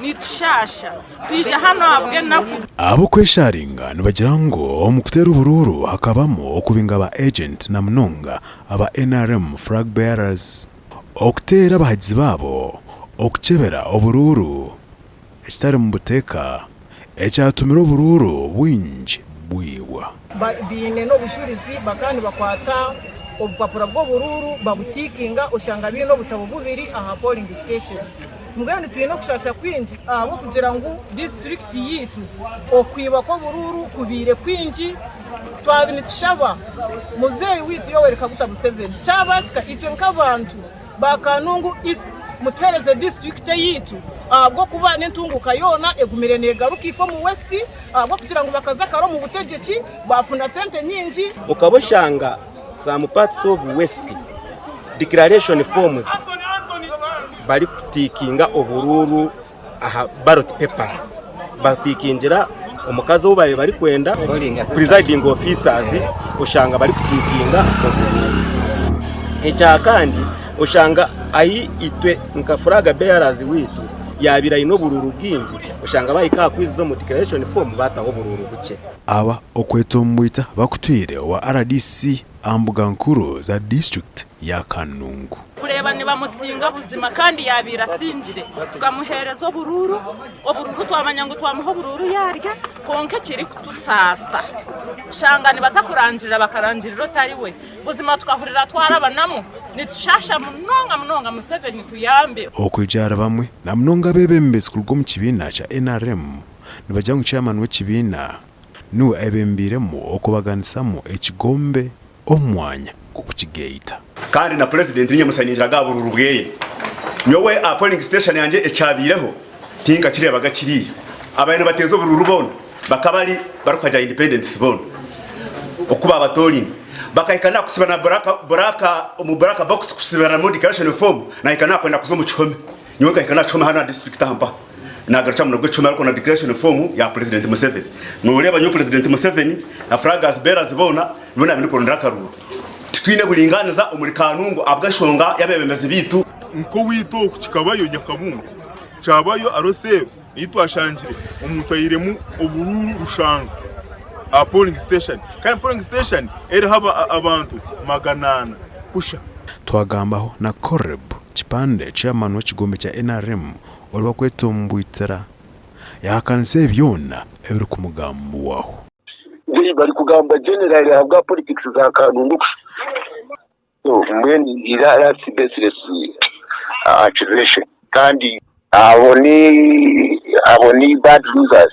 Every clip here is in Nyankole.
Nitushaasha twija hanu ahabw'enaku. Ab'okwesharinga nibagira ngu omu kuteera oburuuru hakabamu okubinga ba agent na munonga aba nrm flag bearers, okuteera abahagizi baabo, okukyebera oburuuru ekitari mu buteeka ekyatumire oburuuru bwingi bwibwa. Baine n'obujurizi bakaba nibakwata obupapura bw'oburuuru babutiikinga oshanga baine obutabo bubiri aha polling station. Mbwenu twine okushaasha kwingi ahabw'okugira ngu disiturikiti yaitu okwiba kw'oburuuru kubaire kwingi. Twaba nitushaba muzeeyi waitu Yoweri Kaguta Museveni kyabaasika itwe nk'abantu ba Kanungu East mutuheereze disiturikiti eyaitu ahabw'okuba n'entunguuka yoona egumire neegaruka ife omu West ahabw'okugira ngu bakaza kare omu butegyeki baafuna sente nyingi. Okaba oshanga some parts of West declaration forms barikutiikinga oburuuru aha ballot papers batiikingira omukazi ou baabaire barikwenda, presiding officers oshanga barikutiikinga oburuuru. Ekyakandi oshanga ahi itwe nka flag bearers waitu yaabaire aine oburuuru bwingi oshanga baahika aha kwijuza omu declaration form baataho oburuuru bukye. Aba okwetomboita bakutwire owa rdc aha mbuga nkuru za disiturikiti ya Kanungu. Kureeba nibamusinga buzima kandi yaabaire asingire tukamuheereza oburuuru, oburuuru twamanya ngu twamuha oburuuru yaarya kwonka ekirikutusaasa kushanga nibaza kurangirira bakarangirira otari we buzima tukahurira twarabanamu nitushaasha munonga munonga Museveni tuyambe. Okwija ahari bamwe na munonga abeebembezi kuruga omu kibiina kya nrm nibagira ngu chairman w'ekibiina niwe ayebembeiremu okubaganisamu ekigombe omu mwanya gw'okukigaita. Kandi na purezidenti ninye musayiningiraga aha buruuru bweye. Nyowe aha polling station yangye ekyabaireho tinkakireebaga kiriya. Abaire nibateeza oburuuru boona bakaba bari barikuhagira independents boona oku baabatoorine. Bakahika n'aha kusiba na black omu black box kusibiramu declaration form nahika n'aha kwenda kuza omu kihome. Nyowe nkahika n'aha kihome hanu aha district aha mpaha. Nagarukye aha muno gw'ekihome ariko na declaration form ya purezidenti Museveni. Noreeba nyowe purezidenti Museveni na flaggers bearers boona nibo naabaire ndikurondera akaruuru. Titwine buringaaniza omuri Kanungu ahabw'enshonga y'abeebembezi baitu. Nk'owaitu oku kikabayo Nyakabungo, kyabayo Aroseero ei twashangire omuntu aihiremu oburuuru rushanju aha polling station kandi polling station eriho abantu 400 kusha. Twagambaho na Coreb Kipande, Chairman w'ekigombe kya nrm oribakwetombwitira, yahakanisa ebi byona ebirikumugambwaho. They barikugamba generally ahabwa politics za Kanungu kusha. So mbwenu that's baseless accusation kandi abo ni abo ni bad losers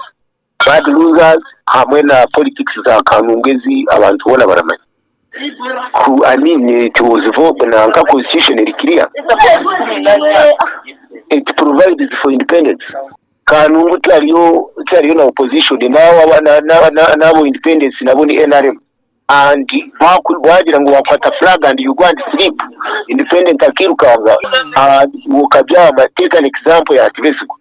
bad losers hamwe na politics za Kanungu ezi abantu boona baramanya. Ku I mean it was vo nanka constitution eri clear it provides for independence. Kanungu tihariyo tihariyo na opposition n'abo independence nabo ni NRM and wagira ngu wakwata flag and you go and sleep independent akirukanga okabyama take an example ya Tibesigwa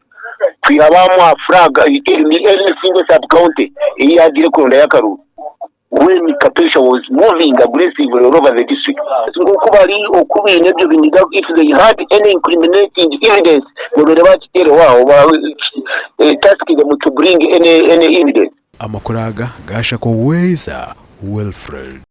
kwiha bamuha flag any single sub county eyi yagiire kurondayo akaruru. When Kapesha was moving aggressively all over the district nk'oku bari oku baine ebyo biniga if they had any incriminating evidence babaire bakiteereho aho ba task them to bring any any evidence. Amakuru aga gaashakwa Weeza Wilfred.